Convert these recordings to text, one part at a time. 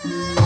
Sanu-sanu.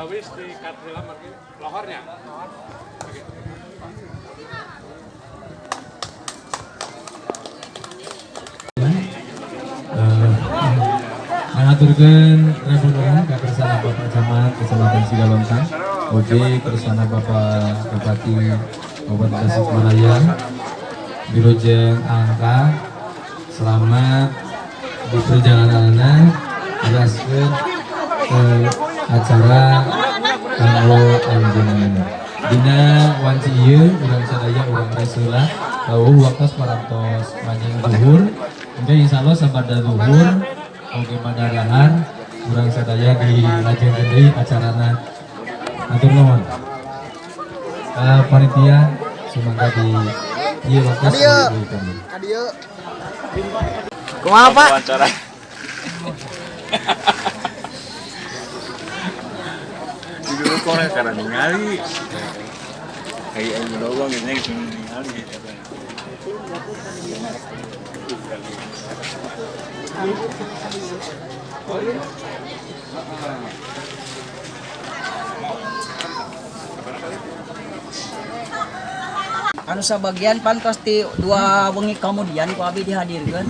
Tawis di kat heula margi lohornya. Oke. Ngaturkeun rebunuhan ka kersana Bapak Camat Kecamatan Cigalontang, oge kersana Bapak Bupati Kabupaten Tasikmalaya, Wilujeng angka selamat di perjalanan teraskeun ke acara kanggo anjeunna. Dina wanci ieu urang sadaya urang rest heula, kawuh waktos parantos manjing zuhur. Engke insyaallah sabada zuhur oge madarahan urang sadaya dilajengkeun deui acarana. Hatur nuhun. Panitia sumangga di ieu waktos diberikan. Kumaha, Pak? Wawancara. Di dulu kok karena ningali. Kayak aing doang gitu nya geus ningali. Anu sabagian pan pasti 2 wengi kemudian ku abi dihadirkan.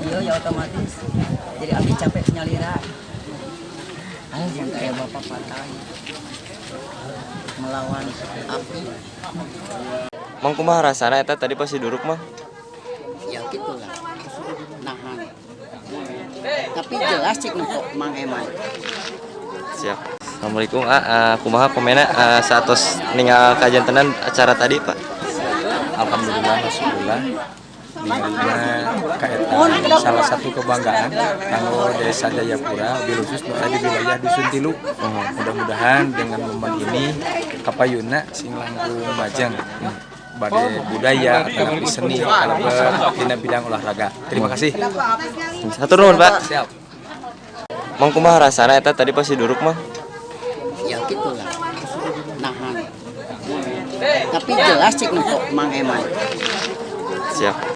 Iya ya, otomatis. Jadi abi capek nyalira. Ayo jangan kayak bapak patah melawan api. Mang, kumaha rasana eta tadi pas diduruk, Mang? Ya gitulah, nahan. Tapi jelas cik nempok Mang Eman. Siap. Assalamualaikum, kumaha komena saatos ningal kajantenan acara tadi, Pak? Alhamdulillah, alhamdulillah. Ningalina kaetan salah satu kebanggaan kanggo Desa Jayapura, khusus nu aya di wilayah Dusun Tilu. Mudah-mudahan dengan momen ini kapayuna sing langkung majeng bade budaya atau seni kalebet dina bidang olahraga. Terima kasih. Hatur nuhun, Pak. Siap. Mang, kumaha rasana eta tadi pas diduruk, Mang? Ya gitulah, nahan. Tapi jelas cik nempok Mang Eman. Siap.